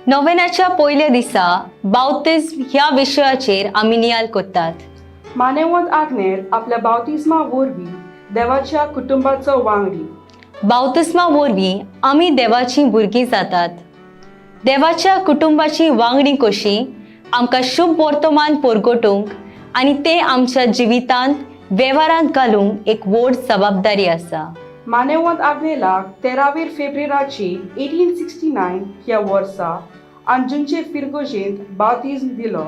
नोवेनाच्या पयल्या दिसा बावतिज्म ह्या विशयाचेर आमी नियाल करतात. मानेवंत आग्नेल आपल्या बावतिज्मा वरवीं देवाच्या कुटुंबाचो वांगडी. बावतिस्मा वरवीं आमी देवाचीं भुरगीं जातात. देवाच्या कुटुंबाची वांगडी कशी आमकां शुभ वर्तमान परगटूंक आनी तें आमच्या जिवितांत वेव्हारांत घालूंक एक व्हड जबाबदारी आसा. मानेवंत आग्नेलाक 13 फेब्रेराची 1869 ह्या वर्सा अंजुनचे फिरगोजेंत बावतिज्म दिलो.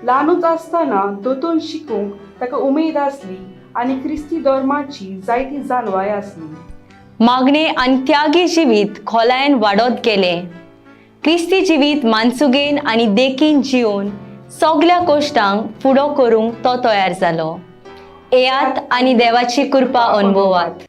ल्हानूच आसतना दोतोन शिकूंक ताका उमेद आसली आनी क्रिस्ती धर्माची जायती जाणवाय आसली. मागणे आनी त्यागी जिवीत खोलायेन वाडत गेलें. क्रिस्ती जिवीत मानसुगेन आनी देखीन जिवन सगल्या कश्टांक फुडो करूंक तो तयार जालो. येयात आनी देवाची कृपा अनुभवात.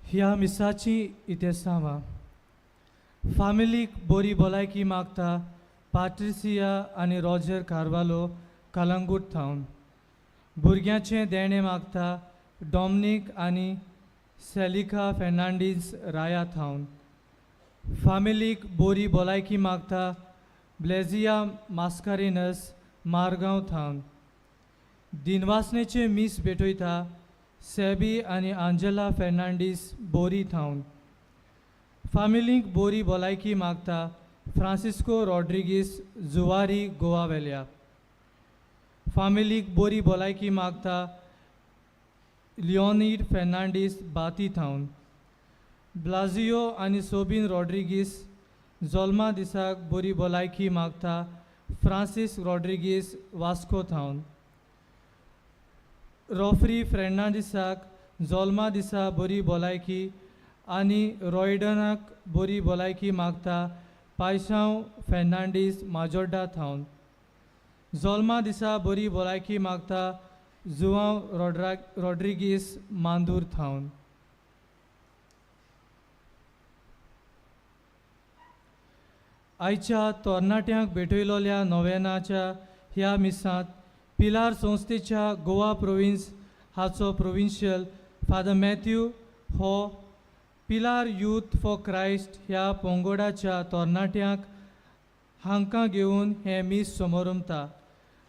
ह्या मिसाची इतिहासावा फामिलीक बोरी भलायकी मागता पाट्रिसिया आनी रॉजर कार्वालो कलंगूट थावन. भुरग्यांचें देणें मागता डॉमनीक आनी सेलिका फेर्नांडीस राया थावन. फामिलीक बोरी भलायकी मागता ब्लेजिया मास्कारेनस मारगांव थावन. दिनवासनेचें मीस भेटयता सेबी आनी आंजेला फेर्नांडीस बोरी थावन. फामिलींक बोरी भलायकी मागता फ्रांसिस्को रॉड्रिगीस जुवारी गोवा वेल्या. फामिलीक बोरी भलायकी मागता लिओनीड फेर्नांडीस बाती थावन. ब्लाजियो आनी सोबीन रॉड्रिगीस जोल्मा दिसाक बोरी भलायकी मागता फ्रांसीस रॉड्रिगीस वास्को थावन. रॉफ्री फेर्नांडीसाक जोल्मा दिसा बरी भलायकी आनी रॉयडनाक बरी भलायकी मागता पायसांव फेर्नांडीस माजोड्डा थावन. जोल्मा दिसा बरी भलायकी मागता जुवांव रॉड्रिगीस मांदूर थावन. आयच्या तरणाट्यांक भेटयलोल्या नोवेनाच्या ह्या मिसांत पिलार संस्थेच्या गोवा प्रोविन्स हाचो प्रोविन्शियल फादर मॅथ्यू हो पिलार यूथ फॉर क्रायस्ट ह्या पंगडाच्या तरणाट्यांक हांकां घेवन हें मीस समोरमता.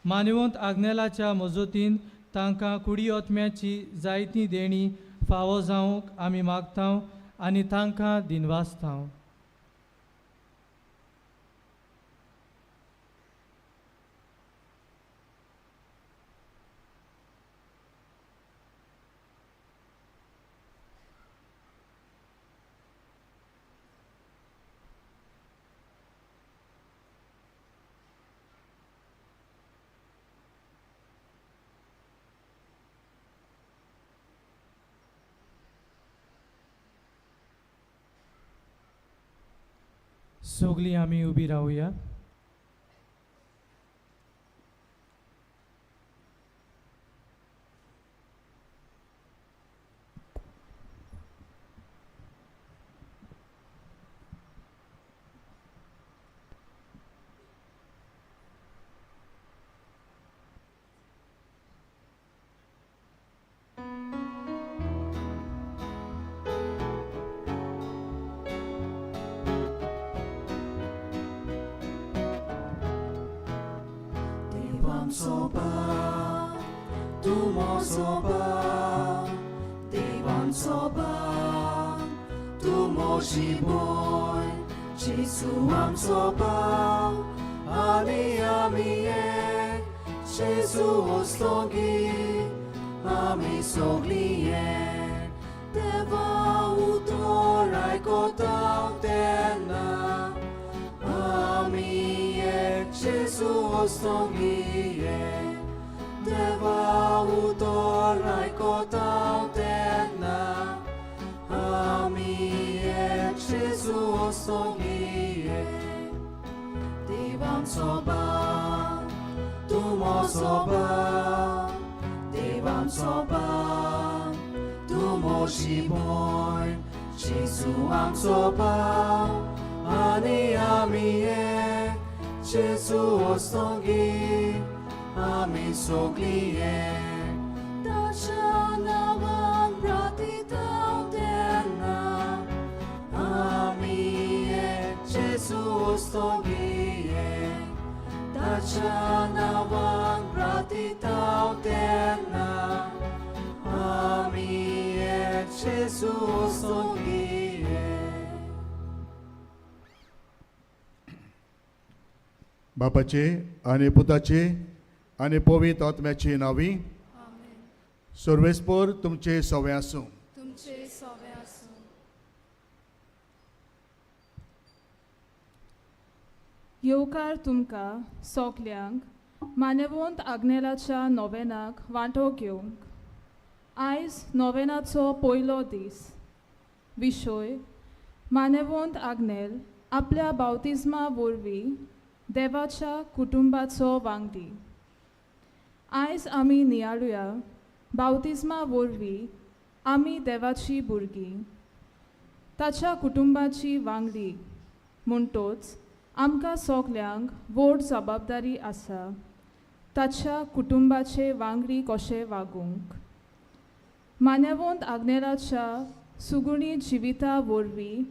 मानवंत आग्नेलाच्या मजतीन तांकां कुडी ओतम्याची जायती देणी फावो जावंक आमी मागता आनी तांकां दिनवासता. सगळीं आमी उबी रावया. तूं म्हजो बाप, देव आमचो बाप, तूं म्हजी भयण, जेजू आमचो बाप, आनी आमी एक, जेजू वस्तोंगी, आमी सगळीं एक. ताच्या नांवान प्रार्थीतांव तेन्ना, आमी एक, जेजू वस्तोंगी एक. ताच्या नांवान प्रार्थीतांव तेन्ना, आमी एक, जेजू वस्तोंगी एक. बापाचे आनी पुताचे आनी पवित्र आत्म्याचे नांवी. सर्वेस्पर तुमचे सवे आसूं. तुमचे सोवे आसूं. येवकार तुमकां सोगल्यांक मानेवंत आग्नेलाच्या नोवेनाक वांटो घेवंक. आयज नोवेनाचो पयलो दीस. विशय मानेवंत आग्नेल आपल्या बावतिज्मा वरवीं देवाच्या कुटुंबाचो वांगडी. आयज आमी नियाळुया बावतिज्मा वरवीं आमी देवाची भुरगीं, ताच्या कुटुंबाची वांगडी, म्हणटोच आमकां सगल्यांक व्हड जबाबदारी आसा ताच्या कुटुंबाचे वांगडी कशें वागूंक. मान्यवंत आग्नेलाच्या सुगुणी जिविता वरवीं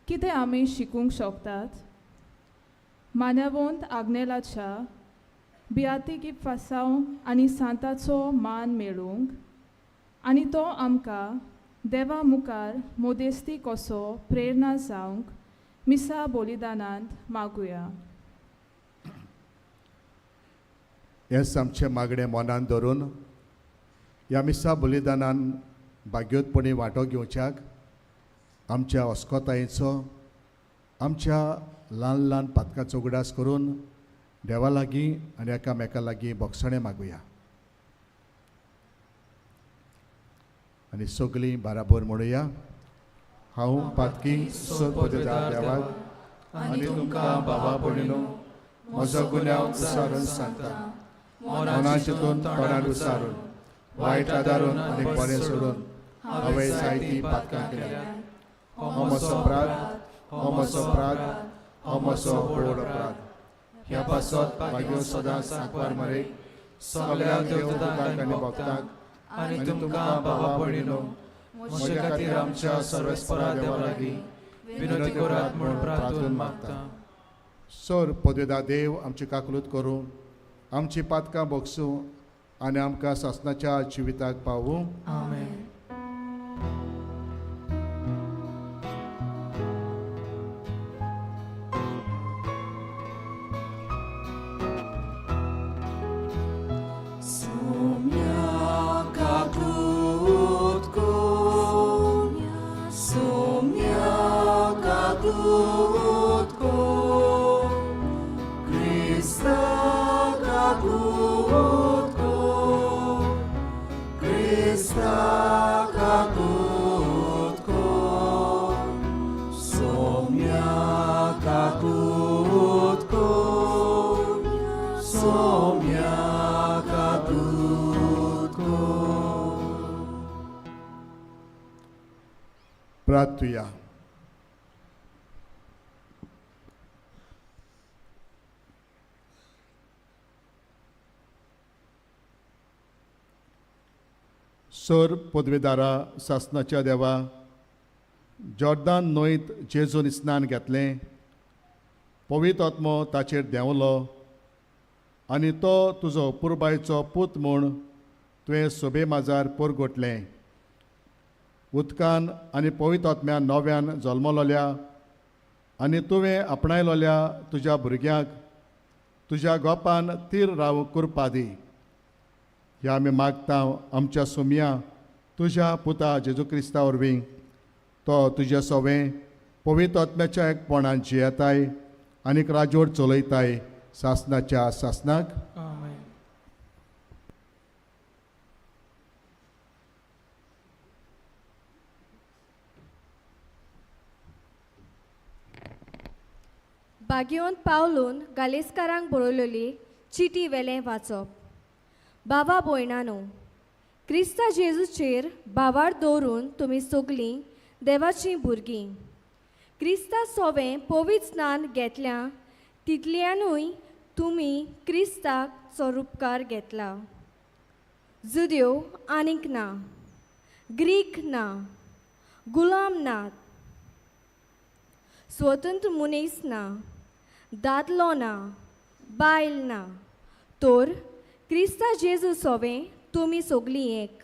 कितें आमी शिकूंक शकतात? मान्यवंत आग्नेलाच्या बियातीक फासांव आनी सांताचो मान मेळूंक आनी तो आमकां देवा मुखार मोदेस्ती कसो प्रेरणा जावंक मिसा बलिदानांत मागुया. हेंच आमचें मागणें मनान धरून ह्या मिसा बलिदानान भाग्योतपणी वांटो घेवच्याक आमच्या अस्कोतायेचो, आमच्या ल्हान ल्हान पातकाचो उगडास करून देवा लागीं आनी एकामेका लागीं भोगसणें मागुया आनी सगळीं बाराबर म्हणुया. हांव पातकी सदपदेदार देवाक आनी तुमकां बाबा भयणीनो म्हजो गुन्यांव उसारून सांगता. मना चिंतून, तोंडान उसारून, वायट आदारून आनी बरें सोडून हांवें जायतीं पातकां केल्या. हो म्हजो अपराध, हो म्हजो अपराध, हो म्हजो व्हड अपराध. ह्या पासत मागीर सदांच सांकवार मरेक सगळ्या देवदूतांक आनी भक्तांक आनी तुमकां बाबा भयणीनो म्हज्या खातीर आमच्या सर्वेस्परा देवा लागीं विनंती करात म्हूण प्रार्थून मागता. सर पदवेदा देव आमची काकलूत करूं, आमची पातकां भोगसूं आनी आमकां सासणाच्या जिविताक पावूं. आमेन. Sumia kaklutko, sumia kaklutko, Krista kaklutko, Krista kaklutko, sumia kaklutko, sumia kaklutko. प्रार्थुया. सर पदवेदारा सासनाच्या देवा, जॉर्दान न्हंयत जेजून स्नान घेतलें, पवित्र आत्मो ताचेर देंवलो आनी तो तुजो पुरबायचो पूत म्हूण तुवें सोबे माजार परगटलें. उदकान आनी पवित्र आत्म्यान नव्यान जल्मलोल्या आनी तुवें आपणायलोल्या तुज्या भुरग्यांक तुज्या गोपान तीर रावूंक कृपा दी. ह्या आमी मागता आमच्या सुमया तुज्या पुता जेजू क्रिस्ता वरवीं, तो तुज्या सोवें पवित्र आत्म्याच्या एकपणान जियेताय आनीक राजवट चलयताय सासनाच्या सासनाक. आमेन. बागियोन पावलून गालेस्कारांक बरयलेली चिटी वेलें वाचप. बाबा भयणानो, क्रिस्ता जेजूचेर भावार दवरून तुमी सगलीं देवाचीं भुरगीं. क्रिस्ता सोवें पवित्र स्नान घेतल्या तितल्यानूय तुमी क्रिस्ताक स्वरुपकार घेतला. जुद्यो आनीक ना, ग्रीक ना, गुलाम ना, स्वतंत्र मनीस ना, दादलो ना, बायल ना, तर क्रिस्ता जेजू सोवें तुमी सगलीं एक.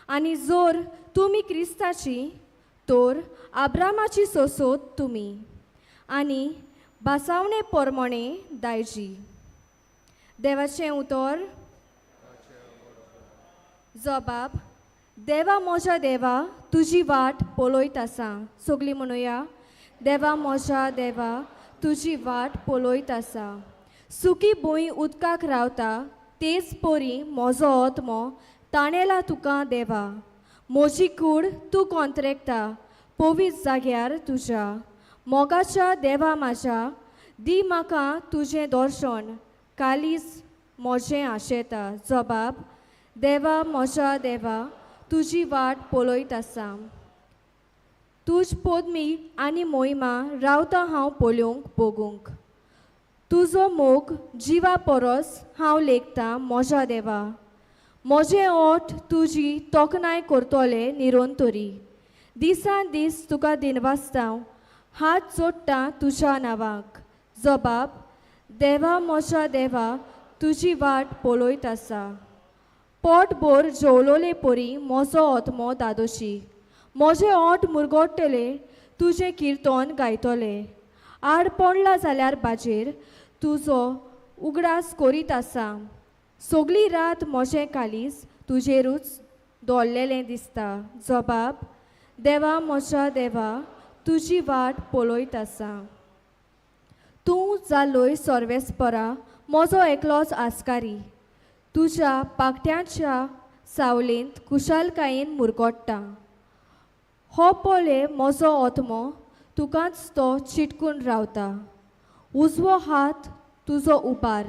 आनी जर तुमी क्रिस्ताची तर आब्रामाची सोसोत तुमी आनी भासावणे परमणे दायजी. देवाचें उतर. जबाब. देवा म्हज्या देवा, तुजी वाट पळयत आसा. सगलीं म्हणुया, देवा म्हज्या देवा, तुजी वाट पळयत आसा. सुकी भूंय उदकाक रावता तेच परी म्हजो आत्मो ताणेला तुका देवा. म्हजी कूड तूं कोंत्रेकता पवित्र जाग्यार तुज्या. मोगाच्या देवा म्हाज्या, दी म्हाका तुजें दर्शन, कालीज म्हजें आशेता. जबाब. देवा म्हज्या देवा, तुजी वाट पळयत आसा. तुज पद्मी आनी मोहिमा रावता हांव पळोवंक बगूंक. तुजो मोग जिवा परस हांव लेखता म्हज्या देवा. म्हजें ओठ तुजी तोखणाय करतले निरंतरी. दिसान दीस तुका दिनवासता, हात जोडटा तुज्या नांवाक. जबाब. देवा म्हज्या देवा, तुजी वाट पळयत आसा. पोटभर जेवलोले परी म्हजो आत्मो दादोशी. म्हजें ओंठ मुरगोट्टले तुजें किर्तन गायतले. आड पडला जाल्यार बाजेर तुजो उगडास करीत आसा. सगली रात म्हजें कालीज तुजेरूच दवरलेलें दिसता. जबाब. देवा म्हज्या देवा, तुजी वाट पळयत आसा. तूं जालोय सर्वेस्परा म्हजो एकलोच आस्कारी. तुज्या पाकट्यांच्या सावलेंत कुशालकायेन मुरगोट्टा. हो पळय म्हजो आत्मो तुकाच तो चिटकून रावता. उजवो हात तुजो उबार,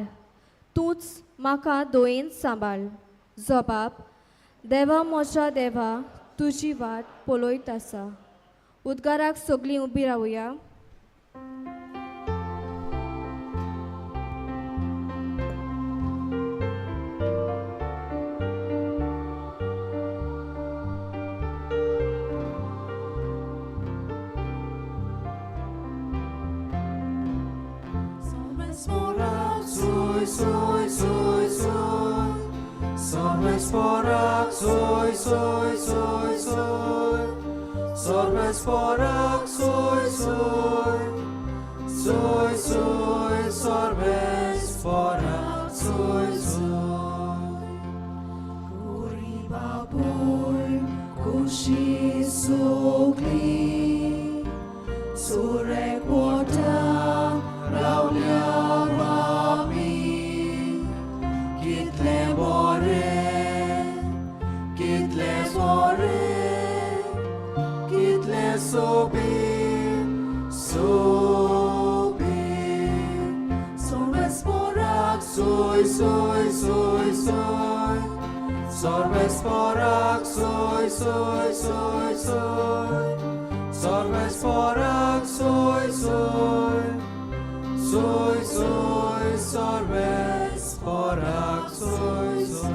तूंच म्हाका दोयेन सांबाळ. जबाब. देवा म्हज्या देवा, तुजी वाट पळयत आसा. उद्गाराक सगलीं उबी रावया. Soy, soy, soy. Sorvesporak, soy, soy, soy, soy. Sorvesporak, soy, soy. Soy, soy, sorvesporak, soy, soy. Kuribabul, kushi sogli, surek wota, raulia wapi. Kitle bore, kitle bore, kitle sobi, sobi. Sorvesporak, soy, soy, soy, soy. Sorvesporak, soy, soy, soy, soy. Sorvesporak, soy, soy. Soy, soy, sorvesporak, soy, soy.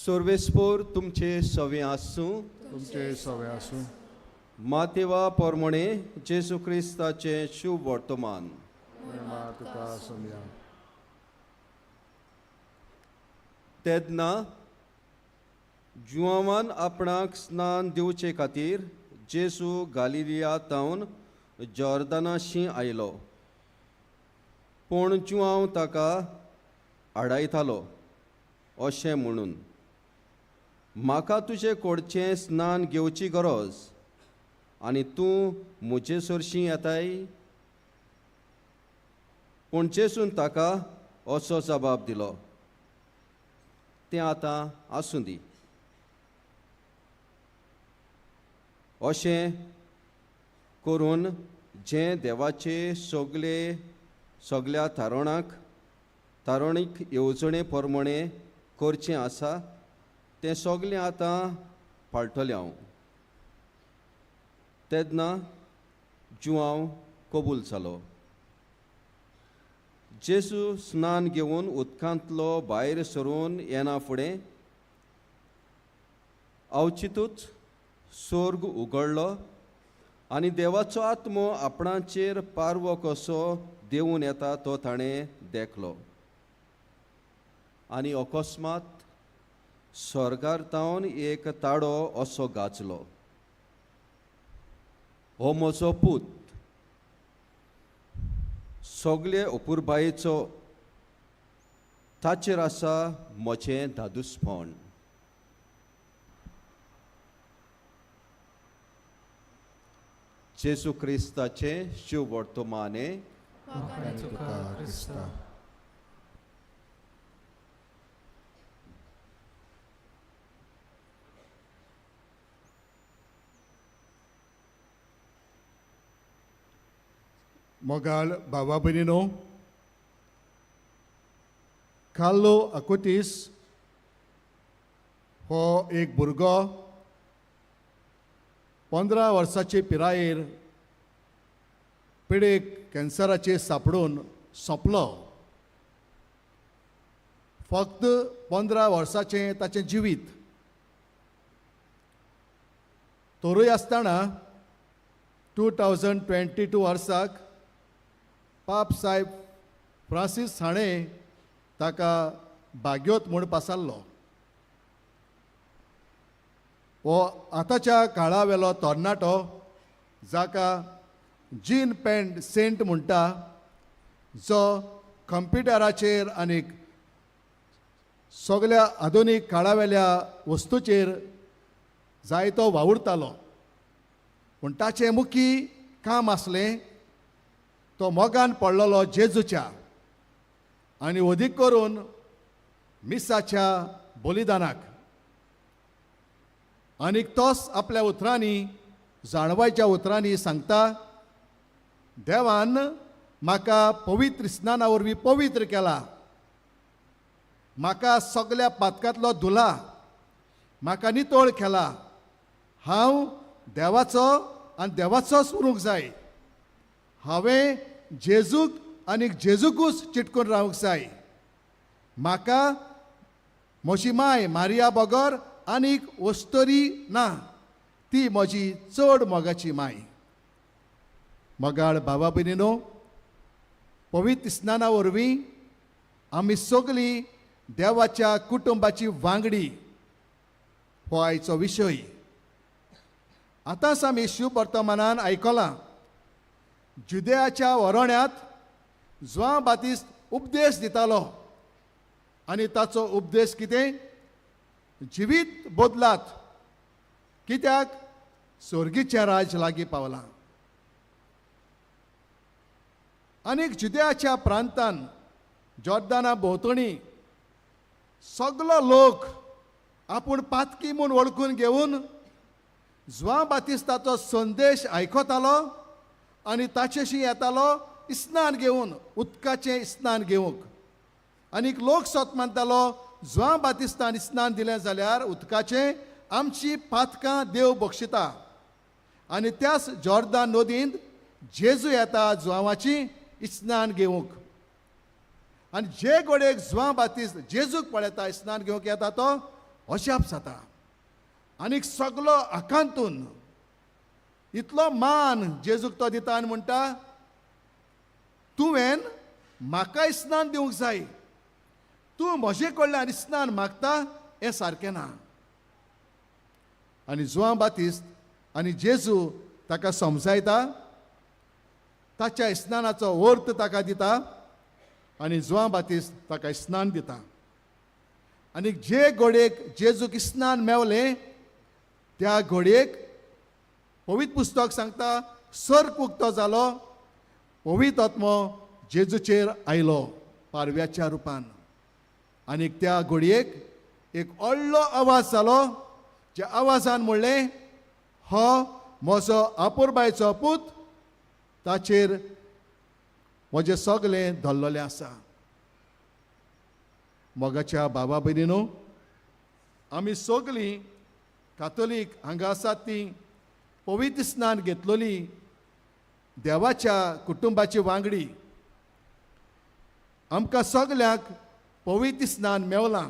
सर्वेस्पोर तुमचे सवे आसूं. तुमचे सवे आसूं. मातेवा पोरमणे जेजू क्रिस्ताचें शुभ वर्तमान. महिमा तुका आसुया. तेन्ना जुआवान आपणाक स्नान दिवचे खातीर जेजू गालिलिया तावन जॉर्दनाशी आयलो, पूण जुआंव ताका आडायतालो अशें म्हणून, म्हाका तुजे कडचें स्नान घेवची गरज आनी तूं म्हजे सरशीं येताय? पूण जेजून ताका असो जबाब दिलो, तें आतां आसूं दी. अशें करून जें देवाचे सगळे सगल्या थारणाक थारणीक येवजणे प्रमाणें करचें आसा तें सगलें आतां पाळटलें हांव. तेन्ना जुआंव कबूल जालो. जेजू स्नान घेवन उदकांतलो भायर सरून येना फुडें अवचितूच सोर्ग उगडलो आनी देवाचो आत्मो आपणाचेर पारवो कसो देंवून येता तो ताणें देखलो. आनी अकस्मात स्वर्गार तावन एक ताडो असो गाजलो, हो म्हजो पूत, सगळे अपुरबायेचो, ताचेर आसा म्हजें धादोसपण. जेजू क्रिस्ताचें शिव वर्तमाने. तुका क्रिस्ता. मोगाळ भावा भयणीनो, कार्लो अकुतीस हो एक भुरगो 15 वर्साचे पिरायेर पिडेक कॅन्सराचेर सापडून सोंपलो. फक्त 15 वर्साचें ताचें जिवीत. तरूय आसतना 2022 वर्साक पाप साहेब फ्रांसीस हाणें ताका भाग्योत म्हूण पासारलो. हो आतांच्या काळा वेलो तरणाटो जाका जीन पॅन्ट सेंट म्हणटा, जो कंप्युटराचेर आनी सगल्या आधुनीक काळावेल्या वस्तूचेर जायतो वावुरतालो. पूण ताचें मुखी काम आसलें तो मोगान पडलेलो जेजूच्या आनी अदीक करून मिसाच्या बलिदानाक. आनीक तोच आपल्या उतरांनी, जाणवायच्या उतरांनी सांगता, देवान म्हाका पवित्र स्नाना वरवीं पवित्र केला, म्हाका सगल्या पातकांतलो धुला, म्हाका नितळ केला, हांव देवाचो आनी देवाचोच उरूंक जाय, हांवें जेजूक आनी जेजूकूच चिटकून रावंक जाय, म्हाका म्हजी माय मारिया बगर आनीक वस्तरी ना, ती म्हजी चड मोगाची माय. मोगाळ भावा भयणीनो, पवित्र स्नाना वरवीं आमी सगळीं देवाच्या कुटुंबाची वांगडी हो आयचो विशय. आतांच आमी शिववर्तमानान आयकलां, जुदेयाच्या वरण्यात जुआंव बातिस्त उपदेश दितालो आनी ताचो उपदेश कितें? जिवीत बदलात, कित्याक स्वर्गीचें राज लागीं पावलां. आनीक जुदेयाच्या प्रांतान जॉर्दाना भोंवतणी सगलो लोक आपूण पातकी म्हूण वळखून घेवन जुआंव बातिस्ताचो संदेश आयकतालो आनी ताचेशी येतालो स्नान घेवन, उदकाचें स्नान घेवंक. आनीक लोक सोत मानतालो जुआंव बातिस्तान स्नान दिलें जाल्यार उदकाचें आमची पातकां देव बक्षिता. आनी त्याच जॉर्दान नदींत जेजू येता जुआंवाची स्नान घेवंक. आनी जे घडयेक जुआंव बातिस्त जेजूक पळयता स्नान घेवंक येता तो अजाप जाता आनीक सगलो आकांतून इतलो मान जेजूक तो दिता आनी म्हणटा, तुवें म्हाकाय स्नान दिवंक जाय, तूं म्हजे कडल्यान स्नान मागता हें सारकें ना. आनी जुआंव बातिस्त आनी जेजू ताका समजायता, ताच्या स्नानाचो अर्थ ताका दिता आनी जुआंव बातिस्त ताका स्नान दिता. आनी जे घडयेक जेजूक स्नान मेवलें त्या घडयेक पवित्र पुस्तक सांगता सर्ग उक्तो जालो, पवित्र आत्मो जेजूचेर आयलो पारव्याच्या रुपान. आनी त्या घडयेक एक व्हडलो आवाज जालो, ज्या आवाजान म्हणलें, हो म्हजो आपुरबायचो पूत, ताचेर म्हजें सगळें धरलेलें आसा. मोगाच्या बाबा भयणीनो, आमी सगळीं कातोलीक हांगा आसात ती पवित्र स्नान घेतलोली देवाच्या कुटुंबाची वांगडी. आमकां सगल्यांक पवित्र स्नान मेवलां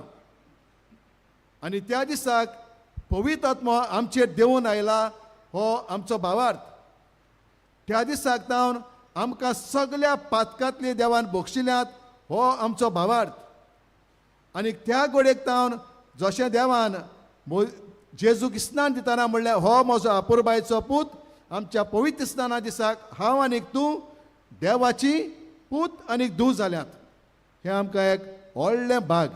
आनी त्या दिसाक पवित्र आत्मो आमचेर देंवून आयला हो आमचो भावार्थ. त्या दिसाक जावन आमकां सगल्या पातकांतली देवान बक्षिल्यात हो आमचो भावार्थ. आनी त्या गोडेक तावन जशें देवान जेजूक स्नान दितना म्हणल्यार हो म्हजो अपुरबायचो पूत, आमच्या पवित्र स्नाना दिसाक हांव आनीक तूं देवाची पूत आनीक धूव जाल्यात. हें आमकां एक व्हडलें भाग,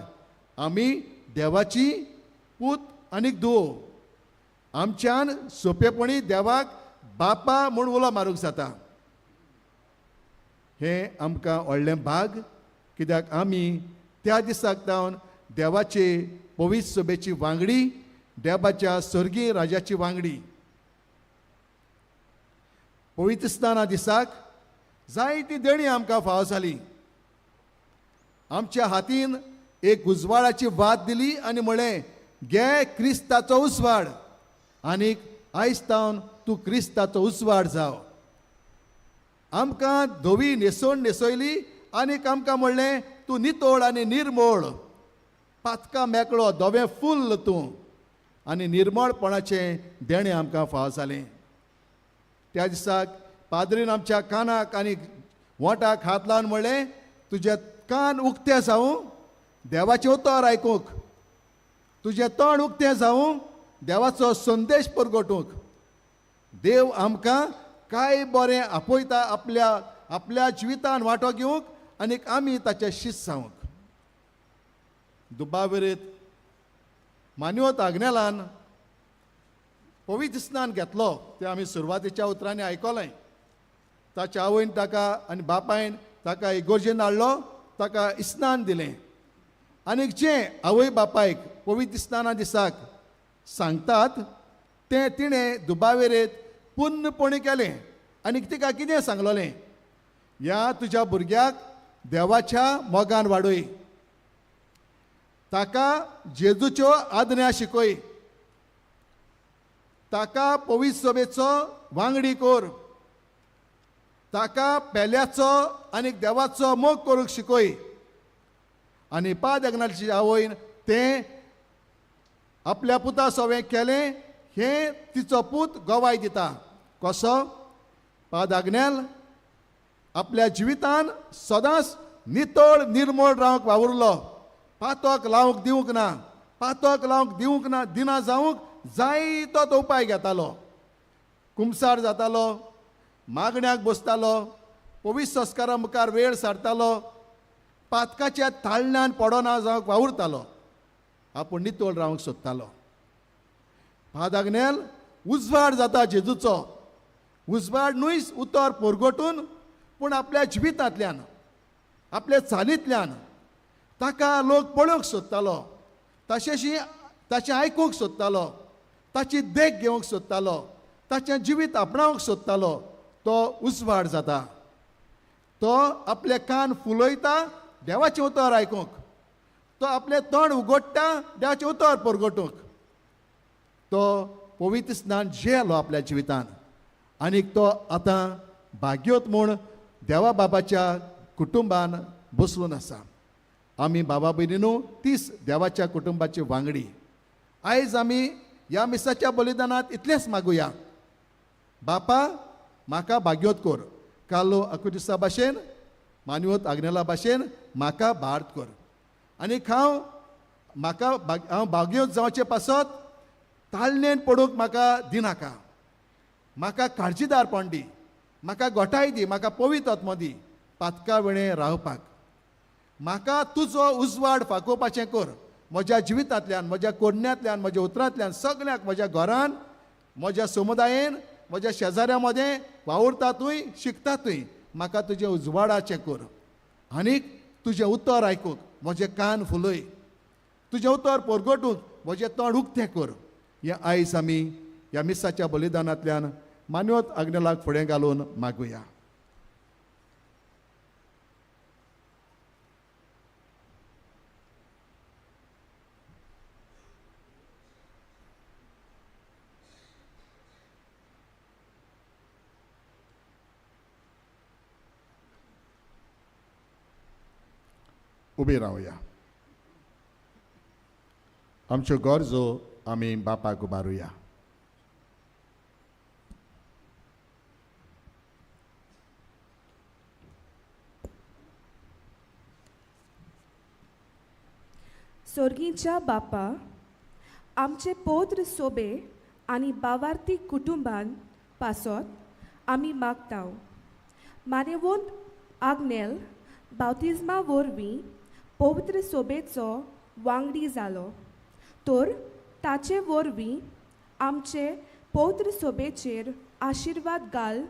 आमी देवाची पूत आनीक धूव. आमच्यान सोंपेपणी देवाक बापा म्हूण उलो मारूंक जाता. हें आमकां व्हडलें भाग, कित्याक आमी त्या दिसाक जावन देवाचे पवित्र सभेची वांगडी, देवाच्या स्वर्गीय राजाची वांगडी. पवित्र स्नाना दिसाक जायती देणी आमकां फावो जाली. आमच्या हातीन एक उजवाडाची वात दिली आनी म्हळें, घे क्रिस्ताचो उजवाड आनीक आयज तावन तूं क्रिस्ताचो उजवाड जाव. आमकां धवी न्हेसवण न्हेसयली आनीक आमकां म्हणलें, तूं नितळ आनी निर्मळ, पातकां मेकळो, धवें फुल्ल तूं, आनी निर्मळपणाचें देणें आमकां फावो जालें. त्या दिसाक पाद्रीन आमच्या कानाक आनी वोंटाक हात लावन म्हणलें, तुजे कान उक्ते जावं देवाचें उतर आयकूंक, तुजें तोंड उक्तें जावं देवाचो संदेश परगटूंक. देव आमकां काय बरें आपयता आपल्या आपल्या जिवितान वांटो घेवंक आनीक आमी ताचे शिस्त जावंक. दुबाविरीत मान्यवत आग्नेलान पवित्र स्नान घेतलो तें आमी सुरवातेच्या उतरांनी आयकलें. ताच्या आवयन ताका आनी बापायन ताका इगोर्जेन हाडलो, ताका स्नान दिलें. आनीक जें आवय बापायक पवित्र स्नाना दिसाक सांगतात तें तिणें दुबावेरेत पुर्णपणी केलें. आनीक तिका कितें सांगलोलें, ह्या तुज्या भुरग्याक देवाच्या मोगान वाडय, ताका जेजूच्यो आज्ञा शिकय, ताका पवित्र सभेचो वांगडी कर, ताका पेल्याचो आनी देवाचो मोग करूंक शिकय. आनी पाद आग्नेलाची आवयन तें आपल्या पुता सवें केलें हें तिचो पूत गवाय दिता. कसो? पाद आग्नेल आपल्या जिवितान सदांच नितळ निर्मळ रावंक वावुरलो, पातक लावंक दिवंक ना, पातक लावंक दिवंक ना, दिना जावंक जायतो तो उपाय घेतालो. कुमसार जातालो, मागण्याक बसतालो, पवित्र संस्कारा मुखार वेळ सारतालो, पातकाच्या ताळण्यान पडना जावंक वावुरतालो, आपूण नितळ रावंक सोदतालो. पाद आग्नेल उजवाड जाता जेजूचो, उजवाड न्हूच उतर परगटून पूण आपल्या जिवितांतल्यान आपल्या चालींतल्यान ताका लोक पळोवंक सोदतालो, ताचेशी ताचें आयकूंक सोदतालो, ताची देख घेवंक सोदतालो, ताचें जिवीत आपणावंक सोदतालो. तो उजवाड जाता, तो आपले कान फुलयता देवाचें उतर आयकूंक, तो आपलें तोंड उगडटा देवाचें उतर परगटूंक. तो पवित्र स्नान जेलो आपल्या जिवितान आनीक तो आतां भाग्योत म्हूण देवा बाबाच्या कुटुंबान बसून आसा. आमी बाबा भयणीनू तीच देवाच्या कुटुंबाची वांगडी. आयज आमी ह्या मिसाच्या बलिदानांत इतलेंच मागुया, बापा म्हाका भाग्योत कर, कालो अकुदिसा भाशेन, मानवत आग्नेला भाशेन म्हाका भारत कर, आनीक हांव म्हाका हांव भाग्योत जावचे पासत ताळणेन पडूंक म्हाका दिनाका, म्हाका काळजीदारपण दी, म्हाका गोठाय दी, म्हाका पवित्र आत्मो दी पातका वेळें रावपाक, म्हाका तुजो उजवाड फाकोवपाचें कर म्हज्या जिवितांतल्यान, म्हज्या कोरण्यांतल्यान, म्हज्या उतरांतल्यान, सगळ्याक, म्हज्या घरान, म्हज्या समुदायेन, म्हज्या शेजाऱ्या मदें वावुरता तूंय, शिकता तूंय, म्हाका तुजें उजवाडाचें कर आनीक तुजें उतर आयकूंक म्हजें कान फुलय, तुजें उतर परगटूंक म्हजें तोंड उक्तें कर. हें आयज आमी ह्या मिसाच्या बलिदानांतल्यान मान्यवत आग्नेलाक फुडें घालून मागुया. उबी रावया. आमच्यो गरजो आमी बापाक उबारुया. सोर्गीच्या बापा, आमचे पौत्र सोबे आनी बावार्थी कुटुंबान पासत आमी मागताव. मानेवंत आग्नेल बावतिज्मा वरवीं पवित्र सोबेचो वांगडी जालो, तर ताचे वरवीं आमचे पवित्र सोबेचेर आशिर्वाद घाल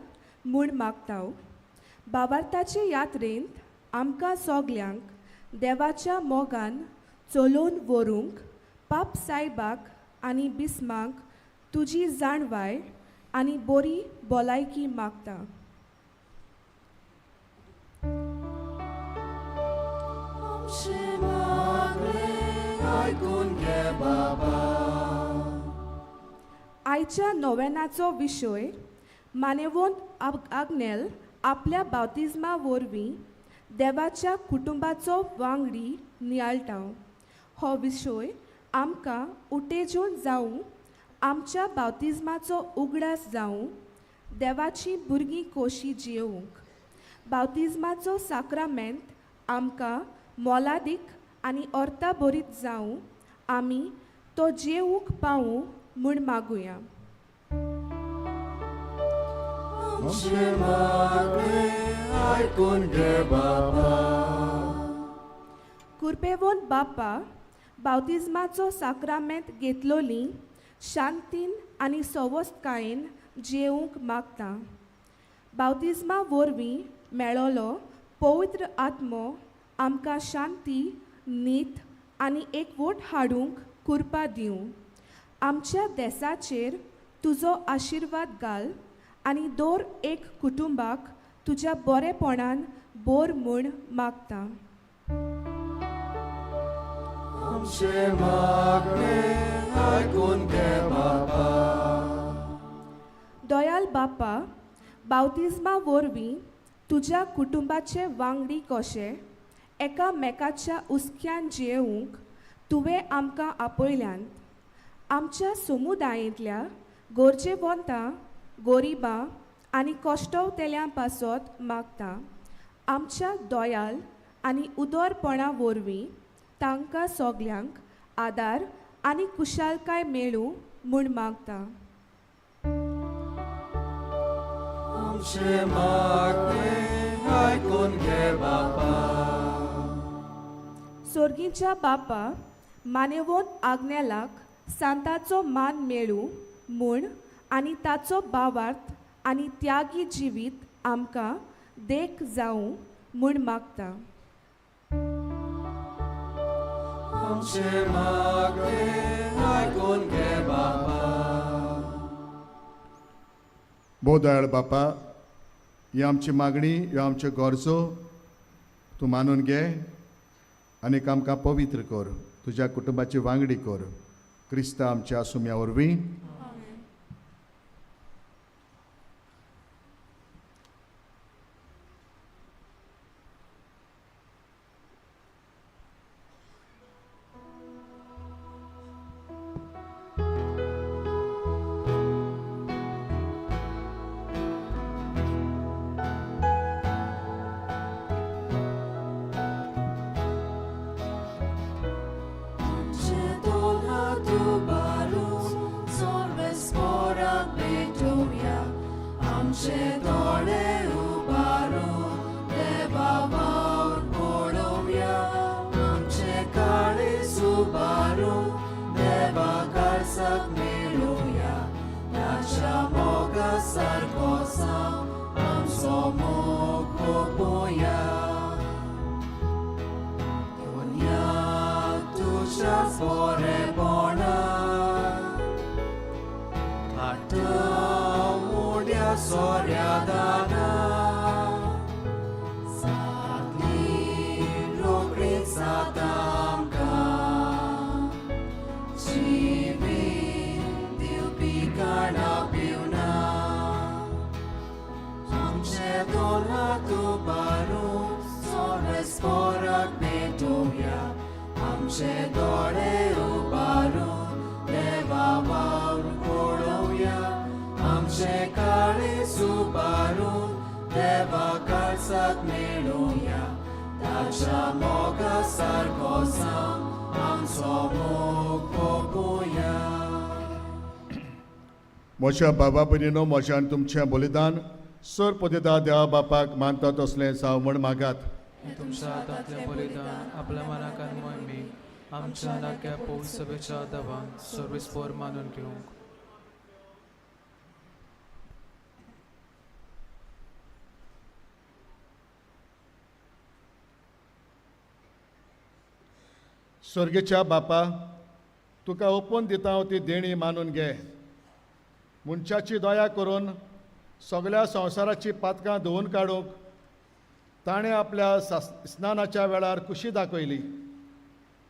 म्हूण मागताव. बावार्थाचे यात्रेंत आमकां सगल्यांक देवाच्या मोगान चलोवन व्हरूंक पाप सायबाक आनी बिस्माक तुजी जाणवाय आनी बरी भलायकी मागता. आमचें मागणें आयकून घे बाबा. आयच्या नोवेनाचो विशय मानेवंत आग्नेल आपल्या बावतिज्मा वरवीं देवाच्या कुटुंबाचो वांगडी नियाळटा. हो विशय आमकां उटेजून जावं, आमच्या बावतिज्माचो उगडास जावं, देवाची भुरगीं कोशी जियोवंक. बावतिज्माचो साक्रामेंत आमकां मोलादीक आनी अर्था भरीत जावं, आमी तो जेवूंक पावूं म्हूण मागुया. आमचें मागणें आयकून घे बाबा. कुरपेवंत बापा, बावतिज्माचो साक्रामेंत घेतलोली शांतीन आनी सवस्तकायेन जेवंक मागता. बावतिज्मा वरवीं मेळोलो पवित्र आत्मो आमकां शांती, नीत आनी एकवट हाडूंक कुरपा दिवं. आमच्या देसाचेर तुजो आशिर्वाद घाल आनी दर एक कुटुंबाक तुज्या बरेपणान बोर म्हूण मागता. आमचें मागणें आयकून घे बाबा. दयाल बापा, बावतिज्मा वरवीं तुज्या कुटुंबाचे वांगडी कशे एकामेकाच्या हुस्क्यान जियेवंक तुवें आमकां आपयल्यांत. आमच्या समुदायेंतल्या गरजेवंतां, गरिबां आनी कश्टवतेल्यां पासत मागता. आमच्या दयाल आनी उदरपणा वरवीं तांकां सगल्यांक आदार आनी कुशालकाय मेळूं म्हूण मागता. आमचें मागणें आयकून घे बापा. सोर्गीच्या बापा, मानेवंत आग्नेलाक सांताचो मान मेळूं म्हूण आनी ताचो भावार्थ आनी त्यागी जिवीत आमकां देख जावं म्हूण मागता. आमचें मागणें आयकून घे बाबा. भोव दयाळ बापा, ही आमची मागणी, ह्यो आमच्यो गरजो तूं मानून घे आनी आमकां पवित्र कर, तुज्या कुटुंबाची वांगडी कर. क्रिस्ता आमच्या सुम्या वरवीं. आमचे दोन हात उबारून सर्वेस्पोराक भेटोवया. आमचे दोळे उबारून देवा वावर पळोवया. आमचे काळीज उबारून देवा काळजाक मेळोवया. ताच्या मोगा सारको जावं आमचो मोग पोवया. दुनिया तुज्याच बरेपणान हाडटा उड्या सोऱ्या दानान. जातली रोखडीच जाता आमकां जिवीत दिवपी काणां पिवना. आमचे दोन हात उबारून सर्वेस्पोराक भेटोवया. आमचे दोळे उबारून देवा वावर पळोवया आमचे काळीज उबारून देवा काळजाक मेळोवया ताच्या मोगा सारको जावन आमचो मोग भोगुया. म्हज्या बाबा भयणीनो, म्हज्या आनी तुमचें बलिदान सर पदेता देवा बापाक मानता तसलें जावं म्हण मागात. तुमच्या हातांतलें बलिदान आपल्या मनाक आनी मोहिमेक आमच्या नाक्या पौल सभेच्या दवान सर्वीस पोर मानून घेवंक. स्वर्गेच्या बापा, तुका ओपून दिता हांव ती देणी मानून घे. मनशाची दया करून सगळ्या संवसाराची पातकां धुवून काडूंक ताणें आपल्या स्नानाच्या वेळार कुशी दाखयली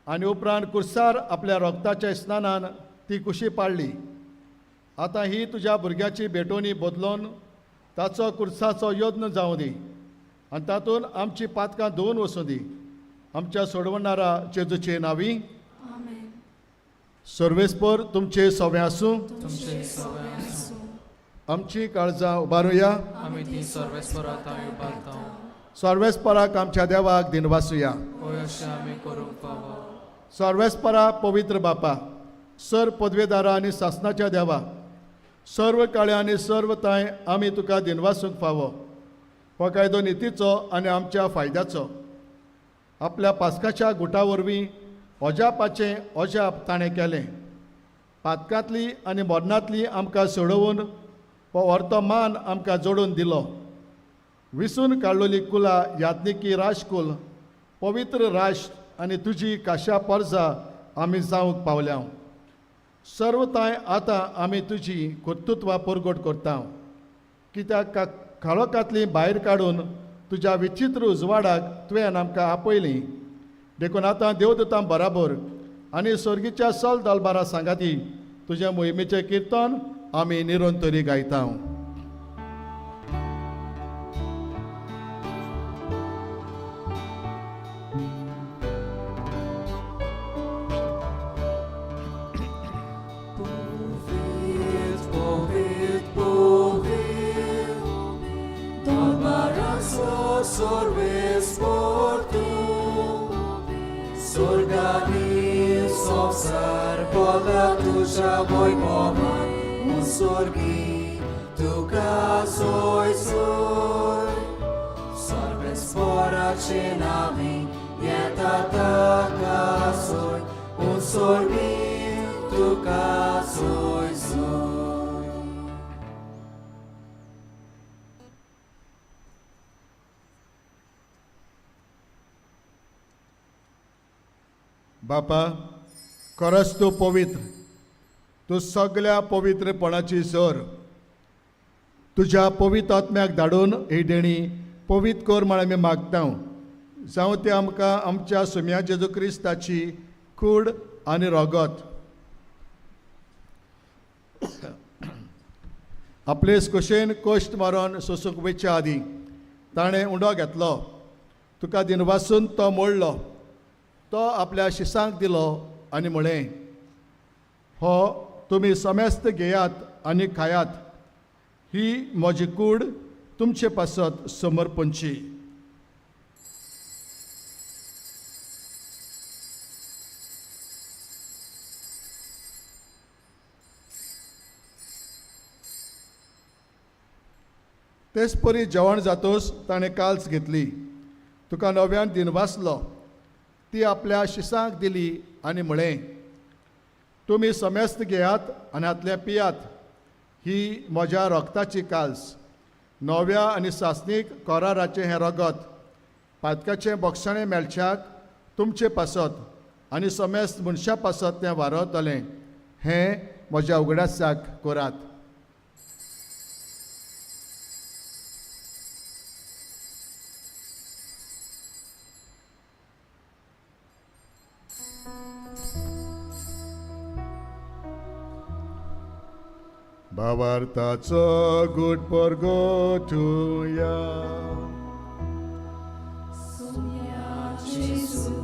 आनी उपरांत कुर्सार आपल्या रोगताच्या स्नानान ती कुशी पाडली. आतां ही तुज्या भुरग्याची भेटवणी बदलून ताचो कुर्साचो यत्न जावं दी आनी तातूंत आमची पातकां धुवून वचूं दी. आमच्या सोडवणारा जेजूचे नांवी. सर्वेस्पर तुमचे सवे आसूं. तुमचे सगळे आसूं. आमची काळजां उबारुया. आमी ती सर्वेस्परा थंय उबारता. सर्वेस्पराक आमच्या देवाक दिनवासुया. हय, अशें आमी करूंक फावो. सर्वेस्परा पवित्र बापा, सर पदवेदारा आनी सासनाच्या देवा, सर्व काळे आनी सर्व तांय आमी तुका दिनवासूंक फावो. हो कायदो नितीचो आनी आमच्या फायद्याचो. आपल्या पास्काच्या गुटा वरवीं अजापाचें अजाप ताणें केलें. पातकांतली आनी मरणांतली आमकां सोडोवन हो अर्थ मान आमकां जोडून दिलो. विसून काडलोली कुला याज्ञिकी राजकूल, पवित्र राष्ट्र आनी तुजी काशा परजा आमी जावंक पावल्या. सर्वताय आतां आमी तुजी कर्तृत्वां परगट करता, कित्याक काळोखांतली भायर काडून तुज्या विचित्र उजवाडाक तुवें आमकां आपयली. देखून आतां देवदूतां बराबर आनी स्वर्गीच्या सल दलबारा सांगाती तुज्या मोहिमेचें किर्तन आमी निरंतरी गायता. Povit, povit, Dolbaraso sorves portu, Sorgani sovsar pola tuja boj poman, Un sorgi tuka soj soj, Sorves pora cenami, Jeta taka soj, Un sorgi tuka soj soj. बापा, खरोच तूं पवित्र, तूं सगल्या पवित्रपणाची सर. तुज्या पवित्र आत्म्याक धाडून ही देणी पवित्र कर म्हण आमी मागता, जावं तें आमकां आमच्या सुम्या जेजू क्रिस्ताची कूड आनी रगत. आपले कुशेन कश्ट मारून सोसूंक वयच्या आदीं ताणें उंडो घेतलो, तुका दिनवासून तो मोडलो, तो आपल्या शिसांक दिलो आनी म्हळें, हो तुमी समेस्त घेयात आनी खायात, ही म्हजी कूड तुमचे पासत समर्पणची. तेच परी जेवण जातोच ताणें काल्स घेतली, तुका नव्यान दिनवासलो, ती आपल्या शिसांक दिली आनी म्हळें, तुमी समेस्त घेयात आनी हातलें पियात, ही म्हज्या रगताची काल्स, नव्या आनी सासणीक कराराचें हें रगत, पातकाचें बोगसाणें मेळच्याक तुमचे पासत आनी समेस्त मनशां पासत तें वारतलें, हें म्हज्या उगडासाक करात. भावार्थाचो गुट परगोटुया. जेजू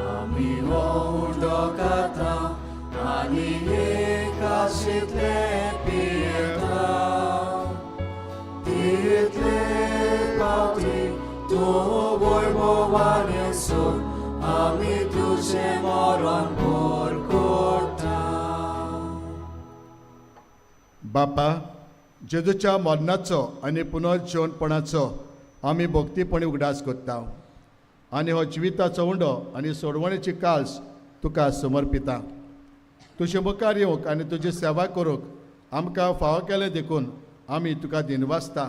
आमी आमी हो उंडो खाता आनी हे काशींतले पियेता. तितले पावटी तूं वैभवान येसून आमी तुजें मरण परगटा. बापा, जेजूच्या मरणाचो आनी पुनर्जिवनपणाचो आमी भक्तीपणी उगडास करता आनी हो जिविताचो उंडो आनी सोडवणेची काल्स तुका समर्पिता. तुजे मुखार येवंक आनी तुजी सेवा करूंक आमकां फावो केलें देखून आमी तुका दिनवासता.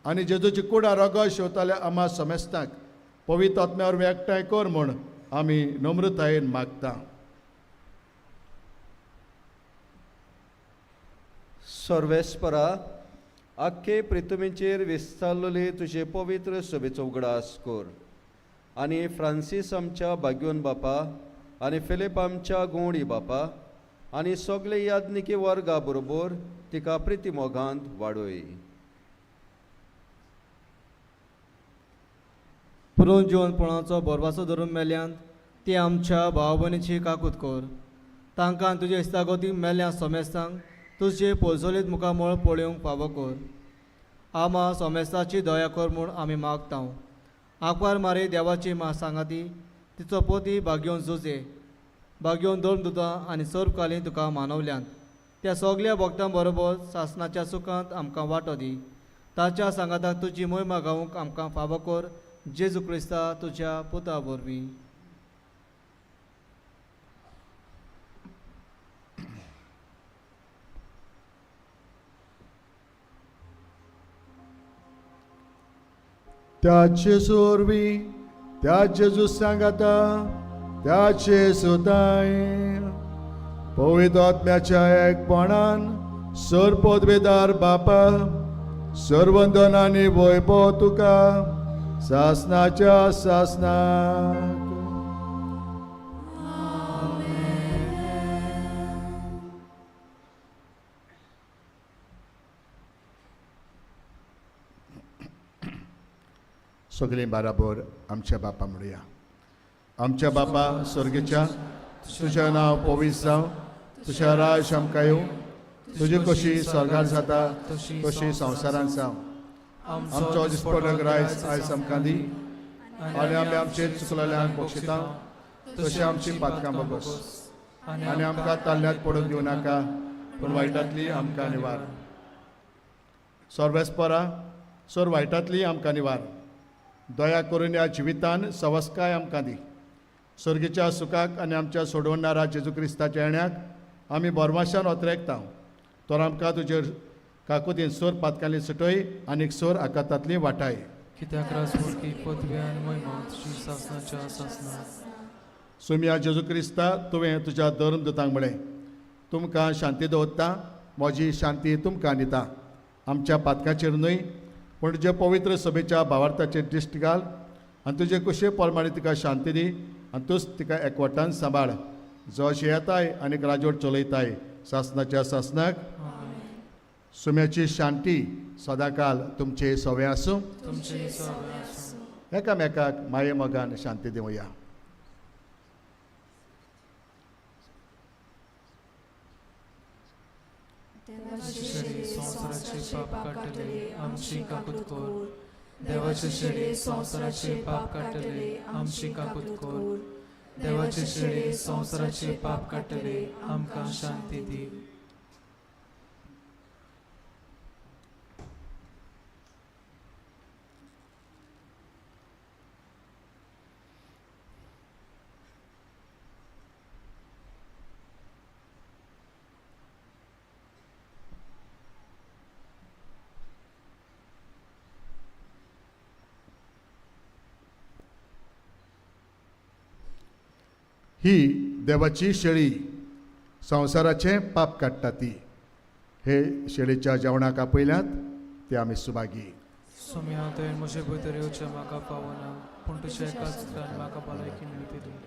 आनी जेजूची कुडा रोगो शेवताल्या आमा समेस्ताक पवित्र आत्म्या वरवीं एकठांय कर म्हूण आमी नम्रतायेन मागता. सर्वेस्परा, आख्खे प्रितुमीचेर विस्तारलेले तुजे पवित्र सभेचो उगडास कर आनी फ्रांसीस आमच्या भाग्योन बापा आनी फिलीप आमच्या गोवणी बापा आनी सगळे याज्ञिकी वर्गा बरोबर तिका प्रिती मोगांत वाडय. पुरून जिवनपणाचो भरवासो धरून मेल्यांत ती आमच्या भाव भयणीची काकूत कर. तांकां तुजे इस्तागोती मेल्ल्या सोमेस्तांक तुजे पोलसोलीत मुखामळ पळोवंक फावो कर. आमा सोमेस्ताची दया कर म्हूण आमी मागता. आंकवार मारी देवाची मा सांगाती तिचो पोती भाग्योवन जुजे भाग्योवन दोन दुतां आनी सर्वकालीन तुका मानवल्यांत त्या सगल्या भक्तां बरोबर सासणाच्या सुखांत आमकां वांटो दी. ताच्या सांगाताक तुजी मोहिमा गावूंक आमकां फावो कर. जेजू क्रिस्ता तुज्या पुता वरवीं. त्याचे सोरवी त्या जेजू सांगाता त्याचे सुताय पवित्र आत्म्याच्या एकपणान सर पदवेदार बापा सर्वंदन आनी वैभव तुका सासनाच्या सासनाक. सगळीं बाराबर आमच्या बापा म्हणुया. आमच्या बापा स्वर्गेच्या, तुजें नांव पवित्र जावं, तुजें राज आमकां येवं, तुजी कशी स्वर्गार जाता तशी संवसारांत जावं. आमचो दिसपडो रायस आयज आमकां दी आनी आमी आमचे चुकलेल्यांक बक्षिता तशी आमची पातकां बगोस आनी आमकां ताल्ल्यांत पडूंक दिवं नाका, पूण वायटांतली आमकां निवार. सर्वेस्परा, सर वायटांतली आमकां निवार. दया करून ह्या जिवितान सवस्काय आमकां दी. सर्गीच्या सुखाक आनी आमच्या सोडवणारा जेजू क्रिस्ताच्या येण्याक आमी बोरमाशान ओतरेकता. तर आमकां तुजेर काकुतीन सोर पातकांनी सुटय आनी सोर आकातांतली वाटाय. कित्याक राजवटकी पदवी आनी महिमा तुजी सासणाच्या सासणाक. सुमिया जेजू क्रिस्ता, तुवें तुज्या धर्म दुतांक म्हळें, तुमकां शांती दवरता, म्हजी शांती तुमकां दिता. आमच्या पातकाचेर न्हय पूण तुज्या पवित्र सभेच्या भावार्थाचेर दिश्ट घाल आनी तुजे कुशे प्रमाणे तिका शांती दी आनी तूंच तिका एकवटान सांबाळ, जो अशें येताय आनी राजवट चलयताय सासणाच्या सासणाक. सुम्याची शांती सदांकाल तुमचे सवे आसूं. तुमचे सवे आसूं. एकामेकाक माये मोगान शांती दिवया. देवाचे संवसाराचे पाप काडटले आमची काकूत कर. देवाचे शेळी संवसाराचे पाप काडटले आमची काकूत कर. देवाचे शेळी संवसाराचे पाप काडटले आमकां शांती दी. ही देवाची शेळी संवसाराचें पाप काडटा ती. हे शेळीच्या जेवणाक आपयल्यात ते आमी सुभागी. सोम्या, तुवें म्हजे भितर येवचें म्हाका पावना, पूण तुज्या एकाच उतरान म्हाका भलायकी मेळटली.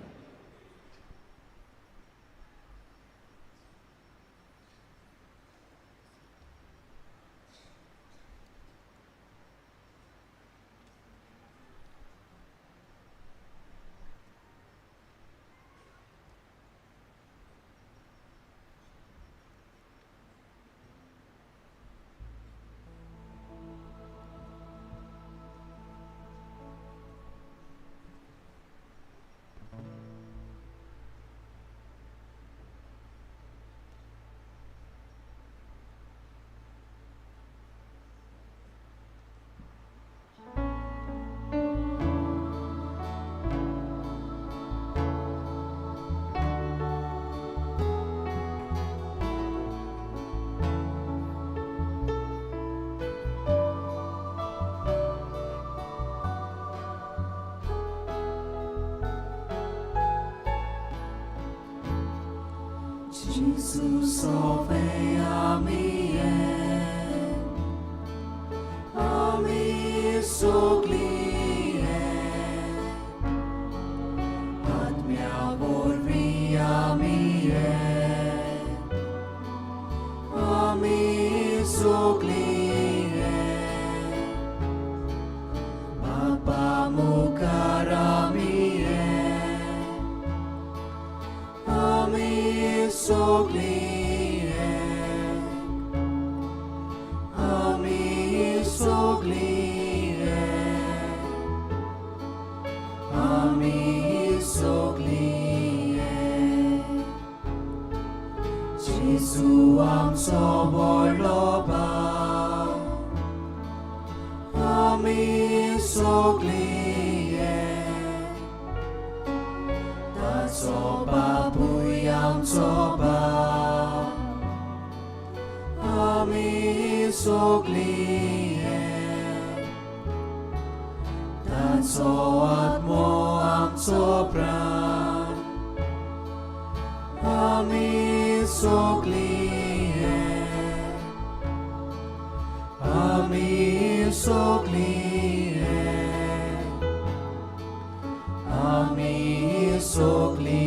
Jesu sove ami ami sogli Atmya vorvi ami ami sogli Bapa mukar ami ami sogli ami sogli ami sogli Jesu amso vorloba ami sogli Taso babuy amso ba ami sogli Taso atmo amso pran ami sogli ami sogli ami sogli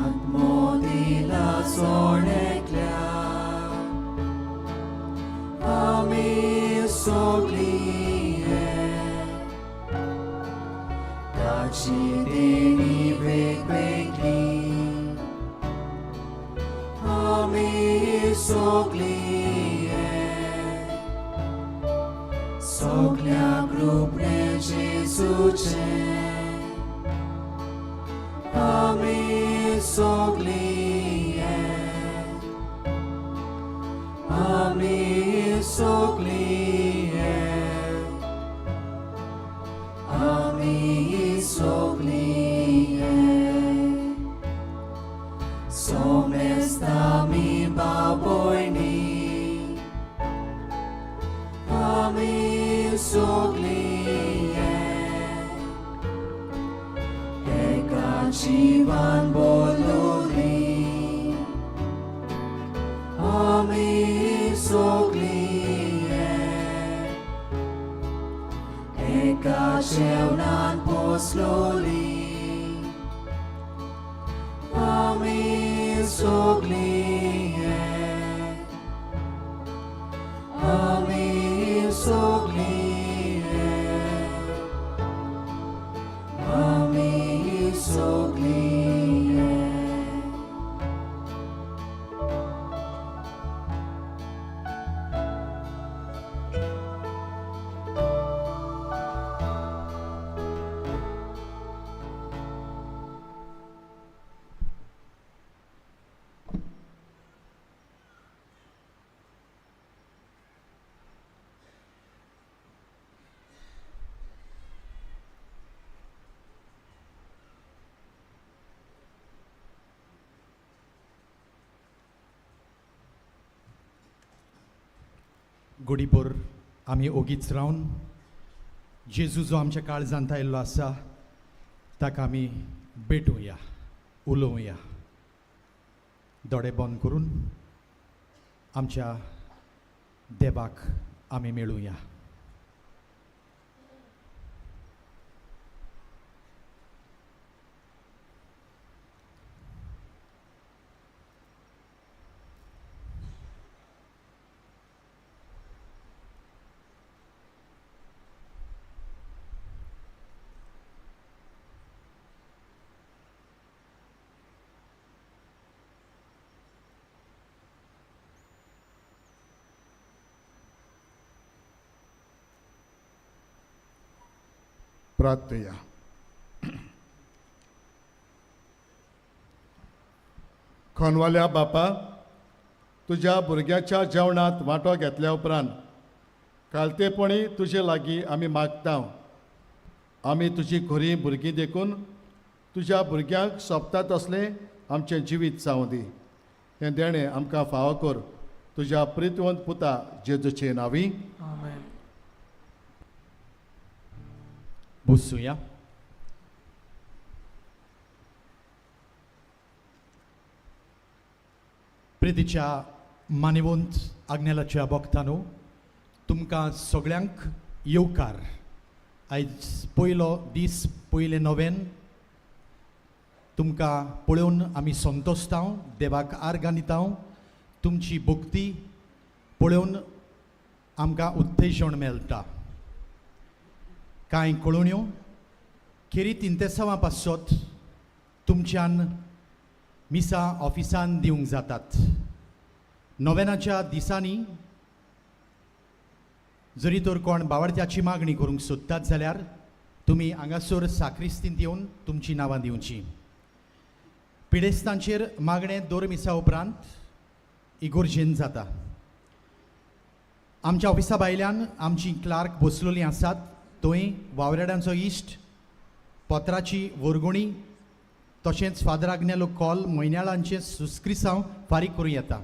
Atmo dila sonekla ami sogli Taci deni vekvekli ami sogli Soglia grupne Jesuce ami sogli ami sogli ami sogli Somestami baboini ami sogli Eka jivan boluli ami sogli Eka jevnan posloli ami sogli ami sogli ami sogli गोडीभर आमी ओगीच रावन जेजू जो आमच्या काळजांत आयिल्लो आसा ताका आमी भेटुया, उलोवया. दोळे बंद करून आमच्या देवाक आमी मेळुया. प्रार्थया. खनवाल्या बापा, तुज्या भुरग्याच्या जेवणांत वांटो घेतल्या उपरांत कालतेपणी तुजे लागीं आमी मागता. आमी तुजी खरी भुरगीं देखून तुज्या भुरग्यांक सोंपता तसलें आमचें जिवीत जावं दी. हें देणें आमकां फावो कर तुज्या प्रितवंत पुता जेजूचे नांवी. आमेन. बसुया. प्रितीच्या मानेवंत आग्नेलाच्या भक्तानो, तुमकां सगळ्यांक येवकार. आयज पयलो दीस, पयलें नोवेन. तुमकां पळोवन आमी संतोशता, देवाक आर्गां दिता. तुमची भक्ती पळोवन आमकां उत्तेजन मेळटा. कांय कळोवण्यो खेरीत इंतेसांवां पासत तुमच्यान मिसा ऑफिसान दिवंक जातात. नोवेनाच्या दिसांनी जरी तर कोण बावडत्याची मागणी करूंक सोदतात जाल्यार तुमी हांगासर साक्रिस्तींत येवन तुमचीं नांवां दिवचीं. पिडेस्तांचेर मागणें दर मिसा उपरांत इगोर्जेन जाता. आमच्या ऑफिसा भायल्यान आमची क्लार्क बसलेलीं आसात. थंय वावराड्यांचो इश्ट, पत्राची वर्गणी, तशेंच फादर आग्नेलो कॉल म्हयन्याळांचें सुस्क्रिसांव फारीक करूं येता.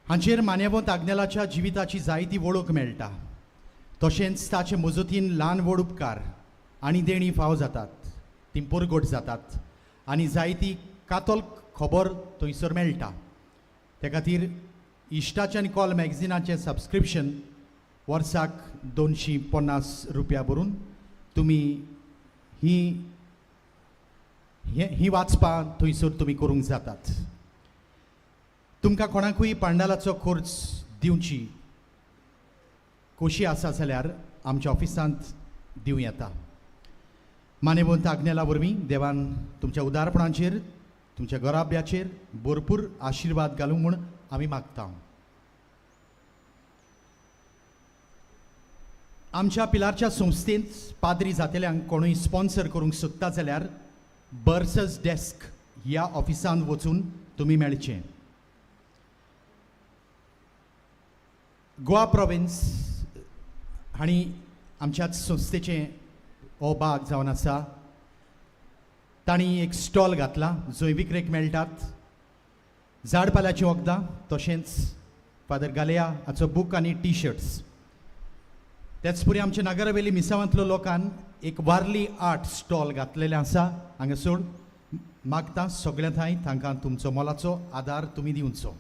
हांचेर मान्यवंत आग्नेलाच्या जिविताची जायती वळख मेळटा. तशेंच ताचे मजतीन ल्हान व्हड उपकार आनी देणी फाव जातात, ती परगट जातात आनी जायती कातोल खबर थंयसर मेळटा. ते खातीर इश्टाचें आनी कॉल मॅगझिनाचें सबस्क्रिप्शन वर्साक 250 रुपया भरून तुमी ही ही वाचपां थंयसर तुमी करूंक जातात. तुमकां कोणाकूय पांडालाचो खर्च दिवची खोशी आसा जाल्यार आमच्या ऑफिसांत दिवं येता. मानेवंत आग्नेला वरवीं देवान तुमच्या उदारपणाचेर, तुमच्या घराब्याचेर भरपूर आशिर्वाद घालूंक म्हूण आमी मागता. आमच्या पिलारच्या संस्थेंत पाद्री जातेल्यांक कोणूय स्पॉन्सर करूंक सोदता जाल्यार बर्सस डेस्क ह्या ऑफिसांत वचून तुमी मेळचें. गोवा प्रोविन्स हांणी आमच्याच संस्थेचें हो भाग जावन आसा. तांणी एक स्टॉल घातला जंय विक्रेक मेळटात झाडपाल्याचीं वखदां, तशेंच फादर गालिया हाचो बूक आनी टी शर्ट्स. तेच पुरी आमच्या नागरावेली मिसावांतलो लोकान एक वारली आर्ट स्टॉल घातलेलें आसा. हांगासर मागता सगळ्या थंय तांकां तुमचो मोलाचो आदार तुमी दिवचो.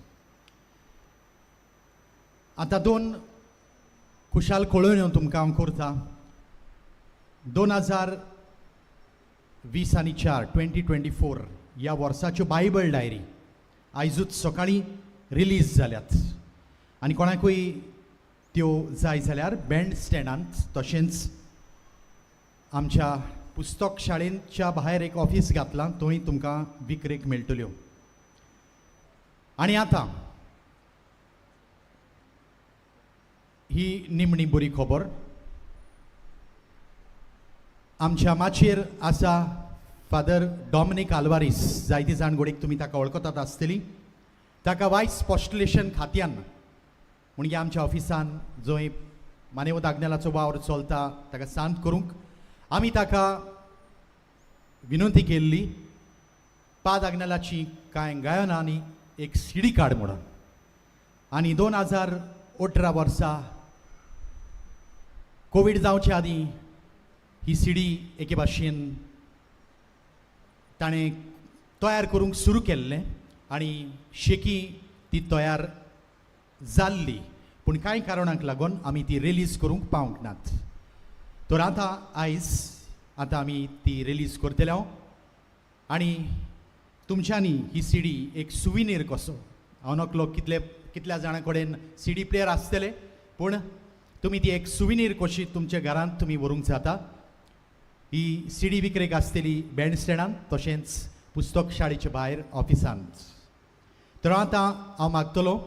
आतां दोन खुशाल कळोवण्यो तुमकां हांव करता. 2024, 2024 ह्या वर्साच्यो बायबल डायरी आयजूच सकाळीं रिलीज जाल्यात आनी कोणाकूय त्यो जाय जाल्यार बँड स्टँडांत तशेंच आमच्या पुस्तक शाळेच्या भायर एक ऑफीस घातलां, थंय तुमकां विक्रेक मेळटल्यो. आनी आतां ही निमणी बरी खबर. आमच्या माचयेर आसा फादर डॉमिनीक आल्वारीस. जायती जाण घोडेक तुमी ताका वळखतात आसतली. ताका वायस पॉस्टुलेशन खात्यान म्हणजे आमच्या ऑफिसान जंय मानेवत आग्नेलाचो वावर चलता ताका शांत करूंक आमी ताका विनंती केल्ली पाद आग्नेलाची कांय गायनां आनी एक सीडी काड म्हणून. आनी 2018 वर्सा कोवीड जावचे आदीं ही सीडी एके भाशेन ताणें तयार करूंक सुरू केल्लें आनी शेकी ती तयार जाल्ली, पूण कांय कारणांक लागून आमी ती रिलीज करूंक पावंक नात. तर आतां आयज आतां आमी ती रिलीज करतले आनी तुमच्यांनी ही सीडी एक सुविनीर कसो, हांव नकलो कितले कितल्या जाणां कडेन सीडी प्लेयर आसतले, पूण तुमी ती एक सुविनीर कशी तुमच्या घरांत तुमी व्हरूंक जाता. ही सीडी विक्रेक आसतली बँड स्टँडांत तशेंच पुस्तक शाळेच्या भायर ऑफिसांत. तर आतां हांव मागतलो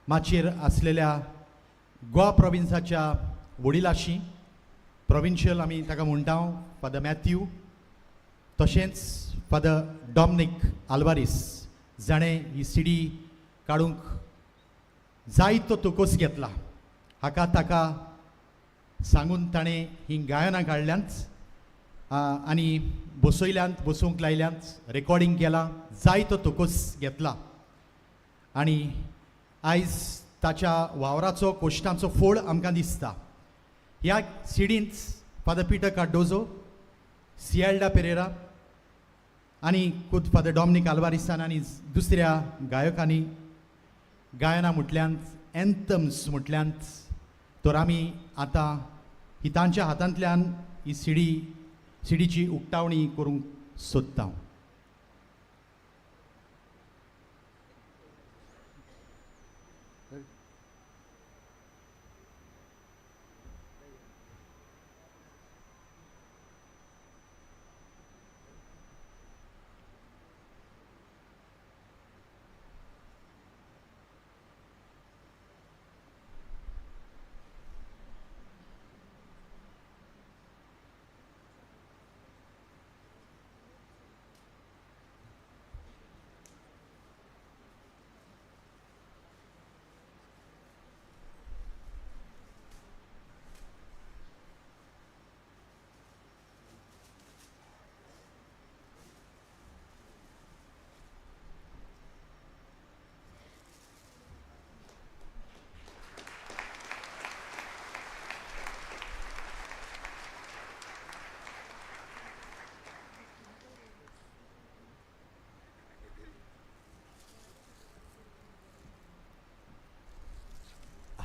माचयेर आसलेल्या गोवा प्रोविन्साच्या वडिलाशी, प्रोविन्शियल आमी ताका म्हणटा फादर मॅथ्यू, तशेंच फादर डॉमनीक आल्वारीस जाणें ही सीडी काडूंक जायतो तोकोस घेतला. हाका ताका सांगून ताणें हीं गायनां काडल्यांत आनी बसयल्यांत, बसोवंक लायल्यांत, रेकॉर्डिंग केलां, जायतो तोकोस घेतला आनी आयज ताच्या वावराचो कोश्टांचो फोड आमकां दिसता. ह्या सिडींत फादर पिटर कार्डोजो, सियाल्डा पेरेरा आनी खुद फादर डॉमनीक आल्वारिसान आनी दुसऱ्या गायकांनी गायनां म्हटल्यांत, एन्थम्स म्हटल्यांत. तर आमी आतां ही तांच्या हातांतल्यान ही सिडीची उक्तावणी करूंक सोदता.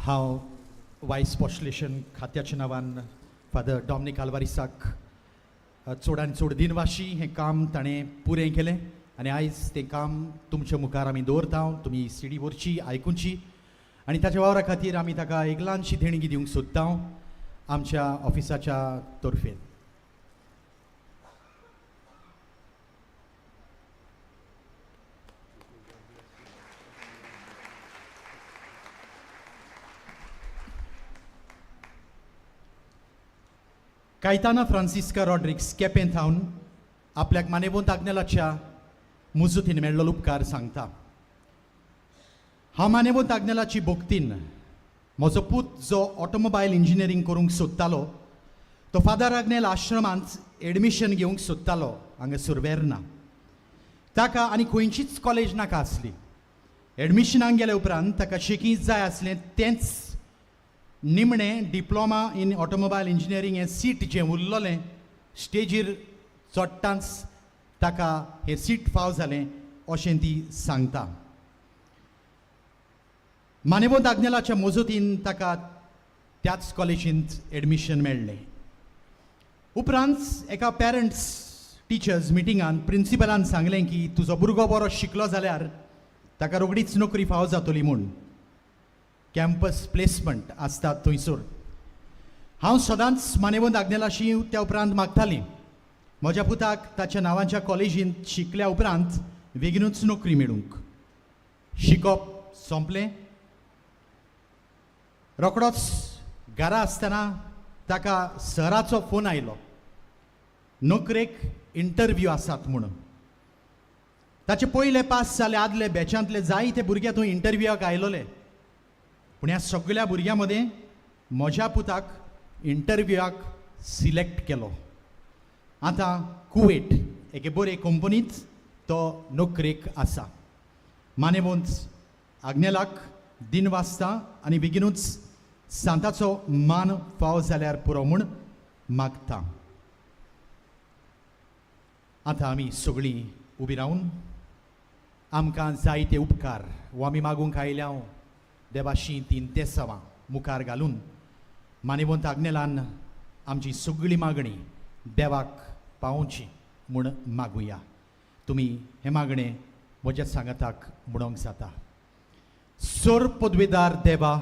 हांव वायस पॉस्टुलेशन खात्याच्या नांवान फादर डॉमनीक आल्वारिसाक चड आनी चड दिनवाशी. हें काम ताणें पुरें केलें आनी आयज तें काम तुमच्या मुखार आमी दवरता. तुमी सिडी व्हरची, आयकुची आनी ताच्या वावरा खातीर आमी ताका एक ल्हानशी देणगी दिवंक सोदता आमच्या ऑफिसाच्या तर्फेन. कायताना फ्रांसिस्का रॉड्रिक्स केपें थावन आपल्याक मानेवंत आग्नेलाच्या मुजुतीन मेळ्ळो उपकार सांगता. हांव मानेवंत आग्नेलाची भक्तीन म्हजो पूत जो ऑटोमोबायल इंजिनियरींग करूंक सोदतालो तो फादर आग्नेल आश्रमांत एडमिशन घेवंक सोदतालो हांगा सुरवेरना. ताका आनी खंयचीच कॉलेज नाका आसली. एडमिशनाक गेल्या उपरांत ताका शेकी जाय आसलें तेंच निमणें डिप्लोमा इन ऑटोमोबायल इंजिनियरींग हें सीट जें उरलोलें स्टेजीर चडटांच ताका हें सीट फाव जालें अशें ती सांगता. मानेवंत आग्नेलाच्या मजतीन ताका त्याच कॉलेजींत एडमिशन मेळ्ळें. उपरांत एका पेरंट्स टिचर्स मिटिंगान प्रिंसिपलान सांगलें की तुजो भुरगो बरो शिकलो जाल्यार ताका रोखडीच नोकरी फाव जातली म्हूण. कॅम्पस प्लेसमंट आसता थंयसर. हांव सदांच मानेवंत आग्नेलाशी त्या उपरांत मागतालीं म्हज्या पुताक ताच्या नांवाच्या कॉलेजींत शिकल्या उपरांत बेगीनूच नोकरी मेळूंक. शिकप सोंपलें, रोखडोच घरा आसतना ताका सराचो फोन आयलो, नोकरेक इंटरव्यू आसात म्हणून. ताचे पयले पास जाले आदले बॅचांतले जायते भुरगे थंय इंटरव्यूआक आयलोले, पूण ह्या सगळ्या भुरग्यां मदें म्हज्या पुताक इंटरव्यूआक सिलेक्ट केलो. आतां कुवेट एके बरे कंपनींत तो नोकरेक आसा. मानेवंत आग्नेलाक दिन वाचता आनी बेगीनूच सांताचो मान फाव जाल्यार पुरो म्हूण मागता. आतां आमी सगळीं उबी रावन आमकां जायते उपकार वो आमी मागूंक आयल्या देवाशी तीन तेसावां मुखार घालून मानेवंत आग्नेलान आमची सगळी मागणी देवाक पावोवची म्हूण मागुया. तुमी हें मागणें म्हज्या सांगाताक म्हणोंक जाता. सोर पदवेदार देवा,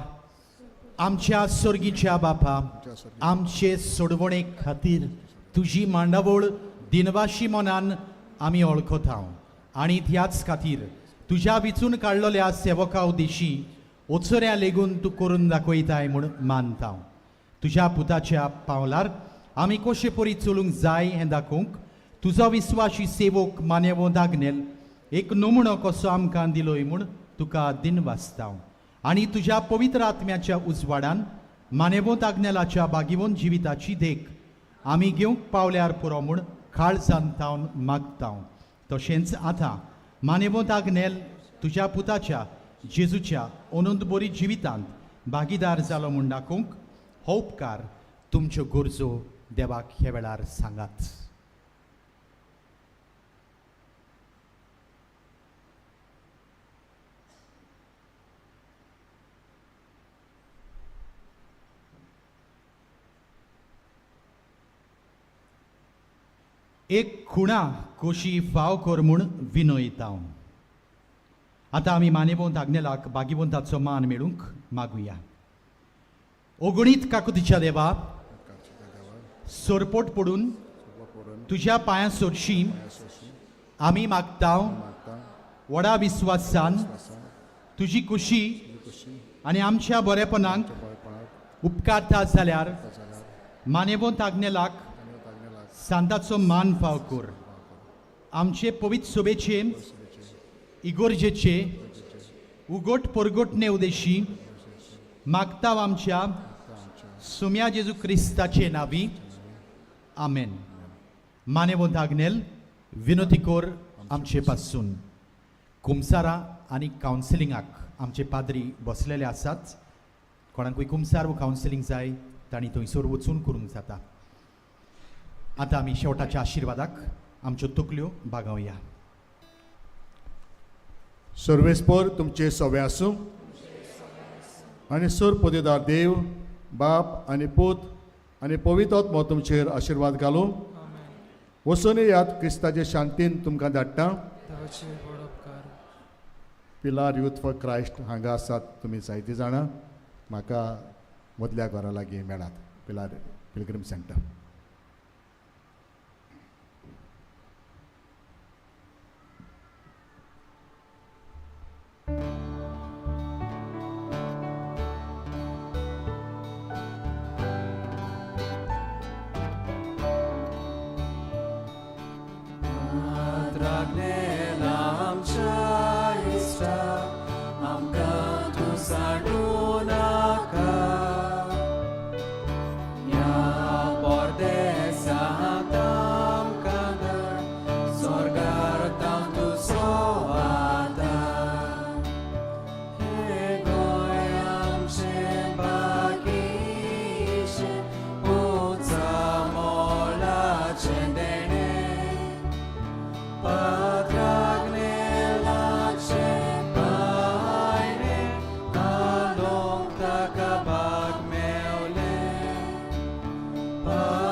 आमच्या सोर्गीच्या बापा, आमचे सोडवणे खातीर तुजी मांडावळ दिनवाशी मनान आमी वळखता आनी त्याच खातीर तुज्या विचून काडलेल्या सेवका उदेशी ओचऱ्या लेगून तूं करून दाखयताय म्हूण मानता. तुज्या पुताच्या पावलार आमी कशे परी चलूंक जाय हें दाखोवंक तुजो विस्वाशी सेवक मानेवो दागनेल एक नमुणो कसो आमकां दिलोय म्हूण तुका दिनवासता आनी तुज्या पवित्र आत्म्याच्या उजवाडान मानेवंत आग्नेलाच्या बागिवंत जिविताची देख आमी घेवंक पावल्यार पुरो म्हूण काळजान तावन मागता. तशेंच आतां मानेवंत आग्नेल तुज्या पुताच्या जेजूच्या अनंत बरी जिवितांत भागीदार जालो म्हूण दाखोवंक हो उपकार तुमच्यो गरजो देवाक ह्या वेळार सांगात. एक खुणा कोशी फाव कर म्हूण विनयता. आतां आमी मानेवंत आग्नेलाक बागिवंताचो मान मेळूंक मागुया. ओगणीत काकुतीच्या देवा, सरपोट पडून तुज्या पांयां सोरशी आमी मागता व्हडा विस्वासान तुजी खुशी आनी आमच्या बरेपणाक उपकारता जाल्यार मानेवंत आग्नेलाक सांताचो मान फाव कर. आमचे पवित्र सोबेचे इगोर्जेचे उगोट परगोटणे उदेशी मागता आमच्या सुम्या जेजू क्रिस्ताचे नावी. आमेन. मानेवंत आग्नेल विनोती कोर आमचे पासून. कुमसारां आनी कावन्सिलिंगाक आमचे पाद्री बसलेले आसात. कोणाकूय कुमसार वो कावन्सिलींग जाय तांणी थंयसर वचून करूंक जाता. आतां आमी शेवटाच्या आशिर्वादाक आमच्यो तकल्यो बागावया. सर्वेस्पर तुमचे सवे आसूं आनी सर पोदेदार देव बाप आनी पूत आनी पवित्र आत्मो तुमचेर आशिर्वाद घालूं. वचून येयात, क्रिस्ताचे शांतीन तुमकां धाडटा. पिलार यूथ फॉर क्रायस्ट हांगा आसात तुमी जायती जाणां. म्हाका मदल्या घरा लागीं मेळात, पिलार पिलग्रीम सेंटर. Bye.